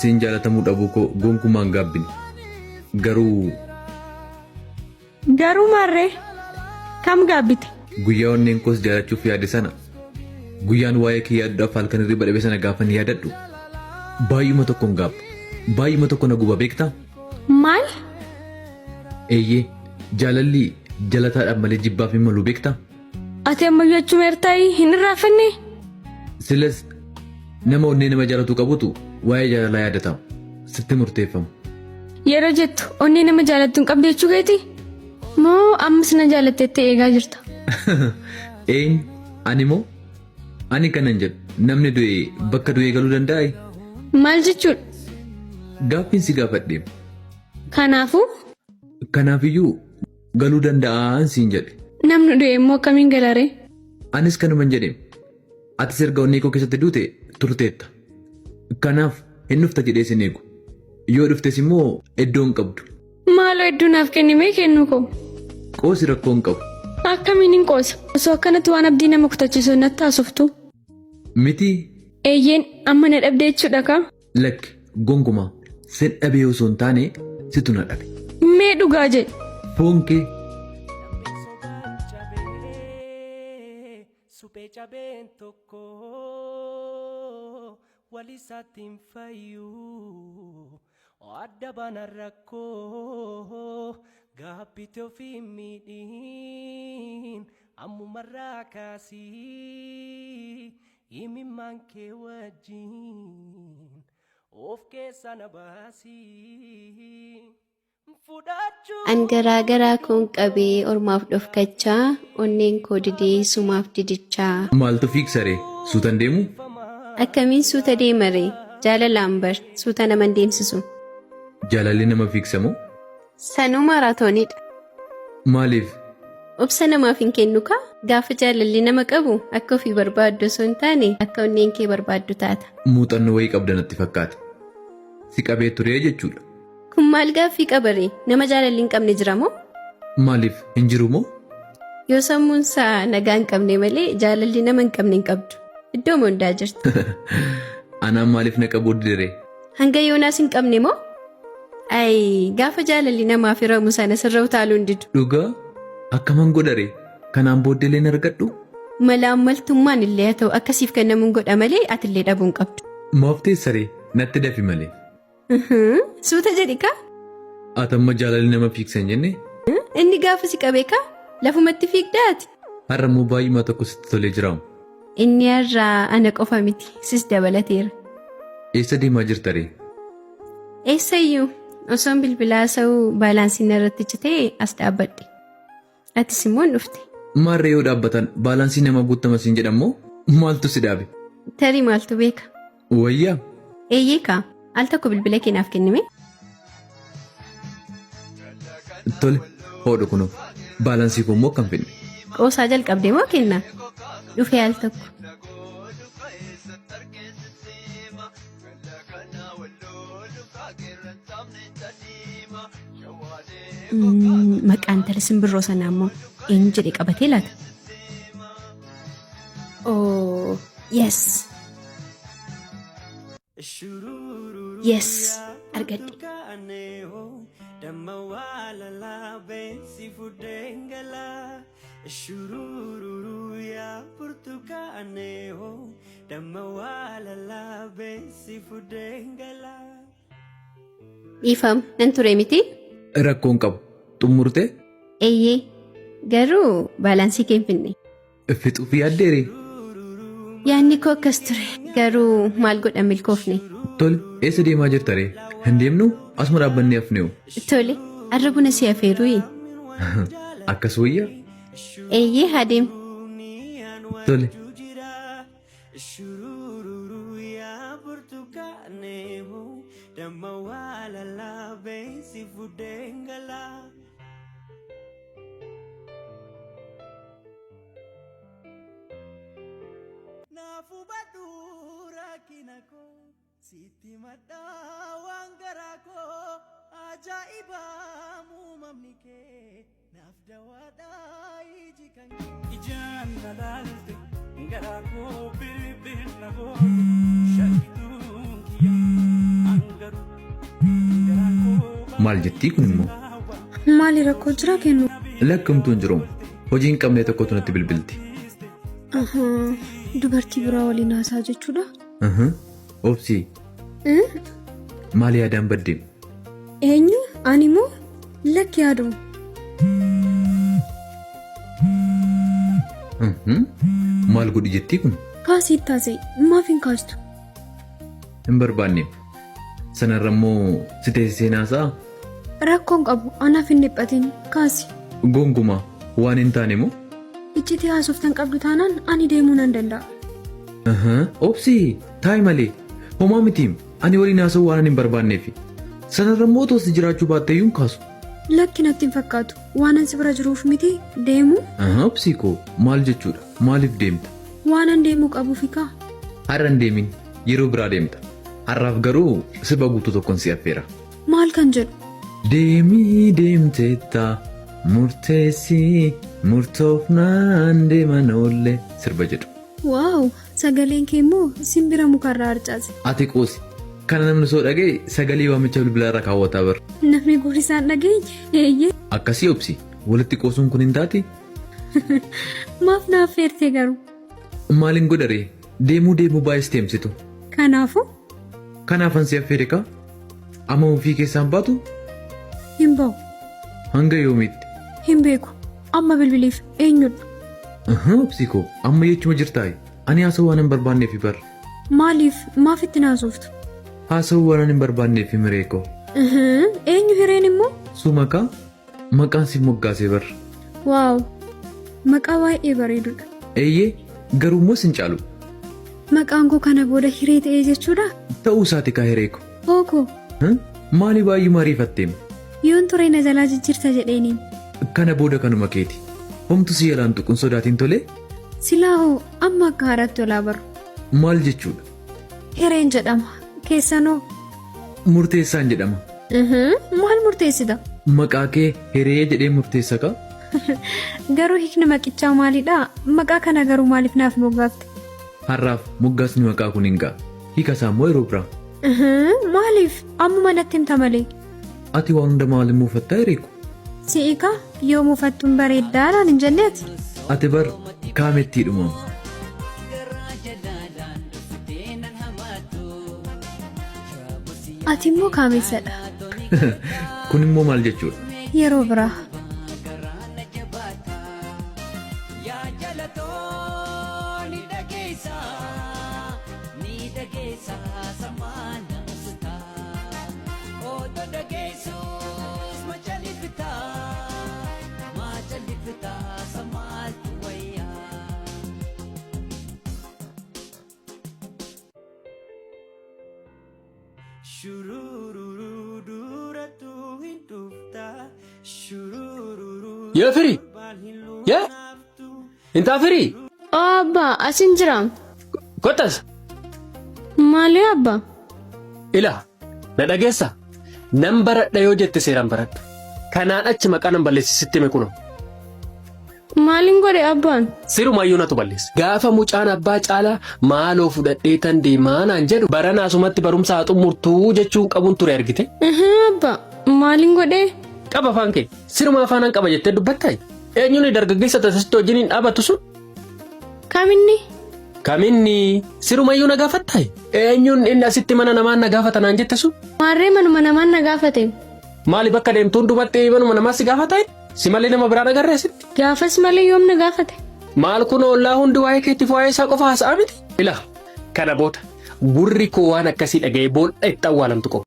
Siin jaalatamuu dhabuu koo gonkumaa hin gaabbine. Garuu Garuu maarree kam gaabbite? Guyyaa onneen koos jaalachuuf yaade sana, guyyaan waa'ee kee yaaduudhaaf halkan hirriba dhabe sana gaafan yaadadhu, baay'uma tokkon gaabba. Baay'uma tokko na guba beektaa? Maal? Eeyyee, jaalalli jalataadhaaf malee jibbaaf hin malu beektaa? Ati ammayyuu achuma ertaayii hin irraanfanne? Silas nama onnee nama jaalatu qabutu waa'ee jaalalaa yaadatama. Sitti murteeffama. Yeroo jettu onnee nama jaalattu hin qabdu jechuu keeti? Moo ammas na jaalatteettee eegaa jirta? Eenyu? Ani moo? Ani kanan jedhu namni du'e bakka du'ee galuu danda'aa? Maal jechuudha? Gaaffiin si gaafadheem. Kanaafuu? Kanaafiyyuu galuu danda'aan siin jedhe. Namni du'e immoo akkamiin galaree? Anis kanuman jedheem. Atis erga onnee koo keessatti duute turteetta. Kanaaf hin dhufta jedhee sin eegu. Yoo dhuftes immoo iddoo hin qabdu. Maaloo iddoo naaf kennimee kennuu koo. Qoosi rakkoo hin qabu. Akkamiin hin qoosa? Osoo akkanatti waan abdii nama kutachiisu natti haasoftu. Miti. Eeyyeen amma na dhabdee jechuudha kaa? Lakki gonkumaa sin dhabee osoo hin taane situ na dhabe. Mee dhugaa jedhi. Foon kee. Suphee cabeen tokko walisaatti hin fayyu. Adda baana rakkoo gaabbite ofii miidhiin ammumarraa kaasii imimmaan kee wajjin of keessa na baasii. An garaa garaa koon qabee ormaaf dhofkachaa onneen koo didee sumaaf didichaa. Maaltu fiigsa ree? Suutan deemu? Akkamiin suuta deema ree? Jaalalaan bar suuta nama hin deemsisu. Jaalalli nama fiigsa moo? Sanuu maaraatooniidha. Maaliif? Obsa namaaf hin kennu kaa? Gaafa jaalalli nama qabu akka ofii barbaaddu osoo hin taane akka onneen kee barbaaddu taata. Muuxannoo wayii qabda natti fakkaata. Si qabee turee jechuudha. Kun maal gaaffii qabaree? Nama jaalalli hin qabne jira moo? Maaliif hin jiru moo? Yoo sammuun isaa nagaa hin qabne malee jaalalli nama hin qabne hin qabdu. Iddoo hundaa jirti. Anaan maaliif na qabuu didere? Hanga yoonaas hin qabne moo? Ayi gaafa jaalalli namaaf hiramu sana sirra utaaluu hin didu. Dhugaa akkaman godhare kanaan booddeelee hin argadhu? Malaammaltummaan illee haa ta'u akkasiif kennamuun godha malee atillee dhabuu hin qabdu. Maaf teessaree natti dafi malee. Suuta jedhi kaa. Ati amma jaalalli nama fiigsa hin jenne? Inni gaafa si qabee kaa lafumatti fiigdaa ati. Har'a immoo baay'uma tokko sitti tolee jiraam. Inni har'a ana qofa miti sis dabalateera. Eessa deemaa jirta ree? Eessayyuu osoon bilbilaa haasa'uu baalaansiin narratti citee as dhaabbadhe. Atis immoo hin dhufte. Maarree yoo dhaabbatan baalaansii nama guuttama siin jedhan moo maaltu si dhaabe? Tarii maaltu beeka? Wayyaa? Eeyyee kaa al tokko bilbila kee naaf kennime. Tole hoodhu kunoo baalaansii koo immoo akkam fidne. Qoosaa jalqabdee moo kenna? Dhufee al tokko. Maqaan intala simbirroo sanaa immoo eenyu jedhee qabatee laata? Oh, yes. Yes, argadhe. Dhiifama, nan ture miti? Rakkoon qabu. Xummurtee? Eeyyee, garuu baalaansii kee hin finne. Fixuuf yaaddeere? Yaadni koo akkas ture, garuu maal godhan milkoofne. Tole, eessa deemaa jirta ree? Hin deemnu? Asuma dhaabbannee hafneewu. Tole, har'a buna si afeeruyi. Akkas wayyaa? Eeyyee, haa deemnu. Tole. Shurururu yaa burtukaanee hoo damma waa lalaabee si fudheen galaa. Naaf hubadhu rakkina koo sitti madhaa waan garaa koo ajaa'iba muumamni kee naaf dawaadhaa iji kan kee. Ijaan na laalte garaa koo birbir na goote shakkituu. Maal jettii kun immoo? Maali rakkoo jira kennu? Lakkumtuu hin jiru. Hojii hin qabne tokkotu natti bilbilti. Ahaa, Dubartii biraa waliin haasaa jechuudha. Uhum. Obsi, maal yaadaan badde? Eenyu? Ani moo? Lakki yaadu. Uhum. Maal godhi jettii kun? Kaasii itti haasa'e. Maaf hin kaastu? Hin barbaanne. Sanarra immoo si teessisee naasa'a. Rakkoon qabu anaaf hin dhiphatin. Kaasi. Gonkumaa waan hin taane moo? Iccitii haasoftan qabdu taanaan ani deemuu nan danda'a. Uhum. Obsi, taa'i malee. Homaa mitiim. Ani waliin haasa'uu waan hin barbaanneefi. Sanarra immoo otoo si jiraachuu baatte iyyuu hin kaasu. Lakki natti hin fakkaatu. Waanan si bira jiruuf miti deemu. Aha, obsii koo maal jechuudha? Maaliif deemta? Waanan deemuu qabuufi kaa. Har'a hin deemin. Yeroo biraa deemta. Har'aaf garuu sirba guutuu tokkon si affeera. Maal kan jedhu? Deemii deemteetta murteessii murtoofnaan deeman oolle sirba jedhu. Waaw! Sagaleen kee immoo simbira mukarraa harcaase. Ati qoosi. Kana namni osoo dhaga'e sagalee waamicha bilbilaa irra kaawwataa bar. Namni gurri isaan dhageenye eeyyee. Akkasii obsi. Walitti qoosuun kun hin taati? Maaf na affeerte garuu? Maalin godha ree? Deemuu deemuu baay'is deemsitu. Kanaafuu Kanaafan si affeere kaa? Amma ofii keessaan baatu hin ba'u. hanga yoomiitti? Hin beeku. Amma bilbiliif eenyudha? Ahaa obsii koo amma jechuma jirtaayi. Ani haasa'uu waan hin barbaanneefi bar. Maaliif maaf itti naasoftu? Haasa'uu waan hin barbaanneefi miree koo. Eenyu hireen immoo? Suma kaa maqaan siif moggaasee bar. Waaw! Maqaa baay'ee bareedudha. Eeyyee garuu immoo sin caalu. Maqaan koo kana booda hiree ta'ee jechuudha? Ta'uu isaati kaa hiree koo. Hookoo! Maali baay'uma ariifatteem? Yoon ture na jalaa jijjiirta jedheeniin. Kana booda kanuma keeti. Homtu si jalaan tuqun sodaatiin tolee? Silaa hoo amma akka haaraatti olaa baru. Maal jechuudha? Hireen jedhama. Keessanoo? Murteessaan jedhama. Maal murteessita? Maqaa kee hiree jedhee murteessa kaa? Garuu hiikni maqichaa maalidha? Maqaa kana garuu maaliif naaf moggaafte? Har'aaf moggaasni maqaa kun hin ga'a. Hiika isaa immoo yeroo biraa. Maaliif? Ammuma natti himta malee. Ati waan hunda maaliin muufattaa hiriiku? Si'i kaa yoo muufattuun bareeddaa naan hin jenne ati? Ati bar kaamettii dhumamu. Ati immoo kaameessadha. Kun immoo maal jechuudha? Yeroo biraa. Yee firii! Yee! Intaa firii! Oo abbaa asin jira. Kottas! Maali abbaa? Ilaa! Na dhageessa? Nan baradha yoo jette seeraan baradhu. Kanaan achi maqaa nan balleessi sitti hime kunoo. Maalin godhe abbaan? Sirumayyuu natu balleesse. Gaafa mucaan abbaa caalaa maaloo fudhadhee tan deemaa naan jedhu barana asumatti barumsa haa xumurtuu jechuun qabuun ture argite. Ihii abbaa maalin godhee? Qaba afaan kee. Siruma afaanan qaba jettee dubbattaayi? Eenyuun dargaggeessa tasasitti wajjin hin dhaabattu sun? Kaminni? Kaminni? Sirumayyuu na gaafattaayi? Eenyuun inni asitti mana namaan na gaafata naan jette sun? Maarree manuma namaan na gaafate. Maali bakka deemtu hundumatti manuma namaa si gaafataayi? Si malee nama biraan agarree asitti? Gaafas malee yoom na gaafate? Maal kun ollaa hundi waa'ee keetiif waa'ee isaa qofa haasa'aa miti? Ilaa kana booda gurri koo waan akkasii dhaga'ee boolla itti awwaalamtu qofa.